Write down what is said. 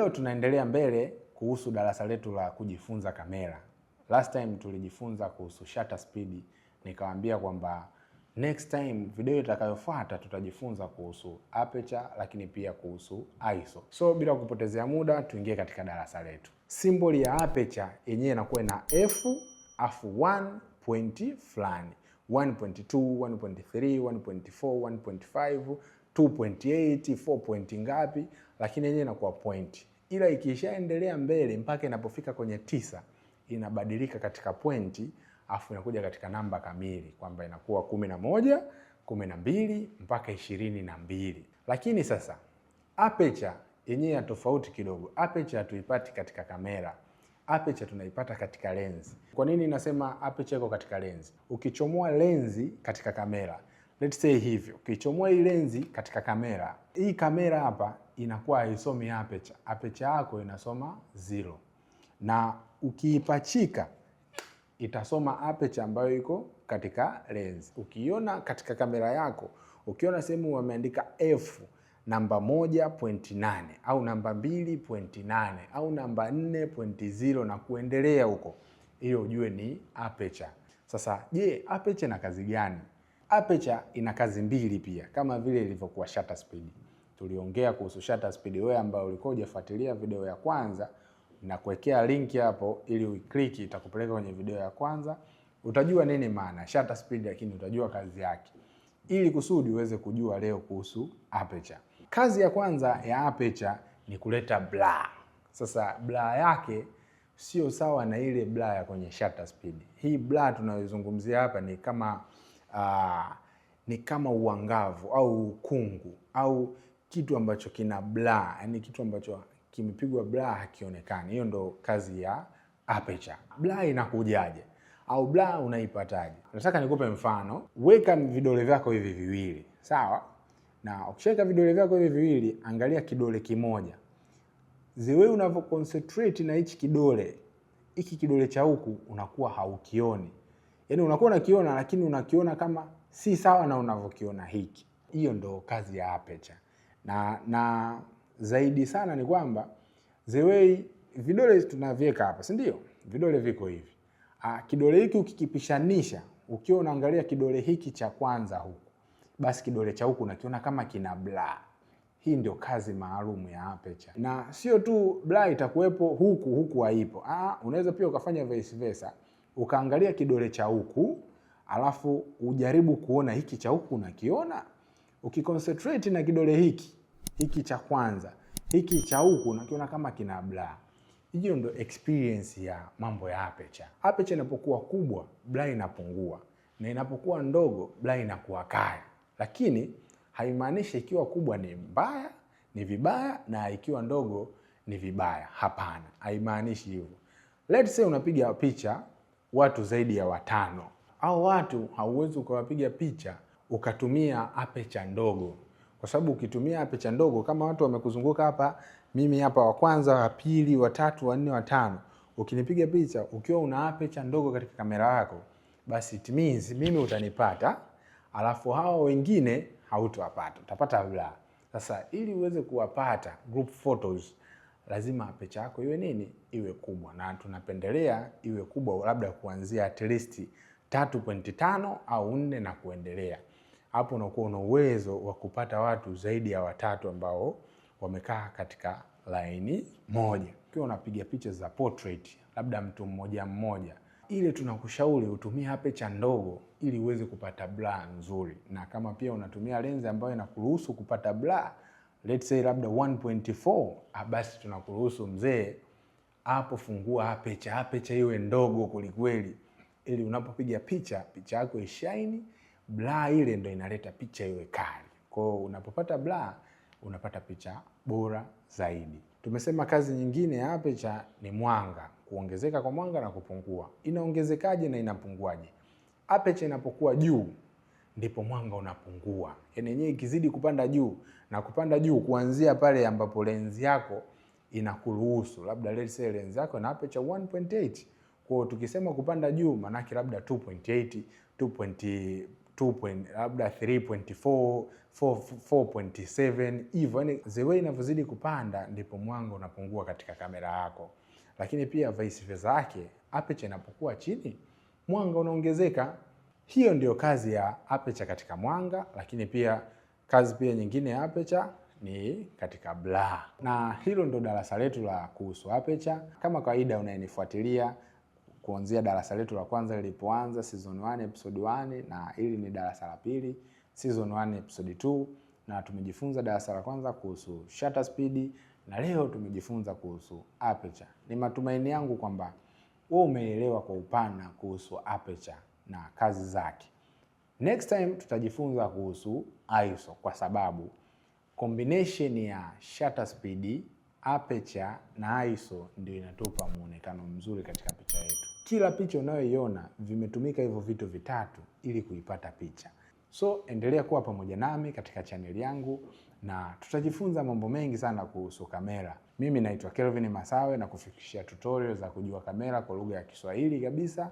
Leo tunaendelea mbele kuhusu darasa letu la kujifunza kamera. Last time tulijifunza kuhusu shutter speed, nikawaambia kwamba next time video itakayofuata tutajifunza kuhusu aperture, lakini pia kuhusu ISO. So bila kupotezea muda tuingie katika darasa letu. Symbol ya aperture yenyewe inakuwa na f afu 1 point fulani, 1.2, 1.3, 1.4, 1.5, 2.8, 4 point ngapi, lakini yenyewe inakuwa point. Ila ikishaendelea mbele mpaka inapofika kwenye 9 inabadilika katika pointi afu inakuja katika namba kamili kwamba inakuwa 11, 12 mpaka 22. Lakini sasa aperture yenyewe ya tofauti kidogo. Aperture hatuipati katika kamera. Aperture tunaipata katika lenzi. Kwa nini nasema aperture iko katika lenzi? Ukichomoa lenzi katika kamera, let's say hivyo, ukichomoa hii lenzi katika kamera, hii kamera hapa inakuwa haisomi aperture. Aperture yako inasoma 0. Na ukiipachika itasoma aperture ambayo iko katika lens. Ukiona katika kamera yako, ukiona sehemu wameandika f namba 1.8 au namba 2.8 au namba 4.0 na kuendelea huko, hiyo ujue ni aperture. Sasa je, aperture ina kazi gani? Aperture ina kazi mbili pia, kama vile ilivyokuwa shutter speed. Tuliongea kuhusu shutter speed. Wewe ambao ulikuwa hujafuatilia video ya kwanza, na kuwekea link hapo ili uiclick, itakupeleka kwenye video ya kwanza, utajua nini maana shutter speed, lakini utajua kazi yake, ili kusudi uweze kujua leo kuhusu aperture. Kazi ya kwanza ya aperture ni kuleta blur. Sasa blur yake sio sawa na ile blur ya kwenye shutter speed. Hii blur tunayozungumzia hapa ni kama uangavu au ukungu au kitu ambacho kina blur, yani kitu ambacho kimepigwa blur hakionekani. Hiyo ndo kazi ya aperture. Blur inakujaje au blur unaipataje? Nataka nikupe mfano. Weka vidole vyako hivi viwili, sawa? Na ukishaweka vidole vyako hivi viwili, angalia kidole kimoja. The way unavyo concentrate na hichi kidole, hiki kidole cha huku unakuwa haukioni. Yaani unakuwa unakiona lakini unakiona kama si sawa na unavyokiona hiki. Hiyo ndo kazi ya aperture. Na zaidi sana ni kwamba the way vidole tunaviweka hapa, si ndio? Vidole viko hivi. Kidole hiki ukikipishanisha, ukiwa unaangalia kidole hiki cha kwanza huku, basi kidole cha huku unakiona kama kina blur. Hii ndio kazi maalum ya aperture. Na sio tu blur itakuwepo huku, huku haipo. Unaweza pia ukafanya vice versa. Ukaangalia kidole cha huku, alafu ujaribu kuona hiki cha huku unakiona. Ukiconcentrate na kidole hiki, hiki cha kwanza, hiki cha huku unakiona kama kina blur. Hiyo ndio experience ya mambo ya aperture. Aperture inapokuwa kubwa, blur inapungua, na inapokuwa ndogo, blur inakuwa kali. Lakini haimaanishi ikiwa kubwa ni mbaya, ni vibaya, na ikiwa ndogo ni vibaya. Hapana, haimaanishi hivyo. Let's say unapiga picha watu zaidi ya watano, au watu hauwezi ukawapiga picha ukatumia aperture ndogo, kwa sababu ukitumia aperture ndogo, kama watu wamekuzunguka hapa, mimi hapa wa kwanza, wa pili, wa tatu, wa nne, wa tano, ukinipiga picha ukiwa una aperture ndogo katika kamera yako, basi it means mimi utanipata, alafu hawa wengine hautowapata, utapata blur. Sasa ili uweze kuwapata group photos, lazima aperture yako iwe nini? Iwe kubwa, na tunapendelea iwe kubwa labda kuanzia at least 3.5 au 4 na kuendelea. Hapo unakuwa una uwezo wa kupata watu zaidi ya watatu ambao wamekaa katika laini moja. Ukiwa unapiga picha za portrait, labda mtu mmoja mmoja, ile tunakushauri utumie aperture ndogo ili uweze kupata blur nzuri, na kama pia unatumia lens ambayo inakuruhusu kupata blur, let's say labda 1.4, basi tunakuruhusu mzee, hapo fungua aperture, aperture iwe ndogo kwelikweli, ili unapopiga picha, picha yako ishine. Blur ile ndo inaleta picha iwe kali. Kwa hiyo unapopata blur unapata picha bora zaidi. Tumesema kazi nyingine ya aperture ni mwanga, kuongezeka kwa mwanga na kupungua. Inaongezekaje na inapunguaje? Aperture inapokuwa juu ndipo mwanga unapungua. Yaani yenyewe ikizidi kupanda juu na kupanda juu kuanzia pale ambapo lens yako inakuruhusu, labda let's say lens yako ina aperture 1.8. Kwa hiyo tukisema kupanda juu maanake labda 2.8, 2, labda 3.4, 4.7 hivyo. Yani the way inavyozidi kupanda ndipo mwanga unapungua katika kamera yako, lakini pia vice versa yake, aperture inapokuwa chini mwanga unaongezeka. Hiyo ndio kazi ya aperture katika mwanga, lakini pia kazi pia nyingine ya aperture ni katika blur. Na hilo ndo darasa letu la kuhusu aperture. Kama kawaida, unayenifuatilia kuanzia darasa letu la kwanza lilipoanza season 1 episode 1, na hili ni darasa la pili, season 1 episode 2, na tumejifunza darasa la kwanza kuhusu shutter speed na leo tumejifunza kuhusu aperture. Ni matumaini yangu kwamba wewe umeelewa kwa upana kuhusu aperture na kazi zake. Next time tutajifunza kuhusu ISO kwa sababu combination ya shutter speed, aperture na ISO ndio inatupa muonekano mzuri katika picha yetu. Kila picha unayoiona vimetumika hivyo vitu vitatu ili kuipata picha. So endelea kuwa pamoja nami katika chaneli yangu na tutajifunza mambo mengi sana kuhusu kamera. Mimi naitwa Kelvin Masawe na kufikishia tutorial za kujua kamera kwa lugha ya Kiswahili kabisa.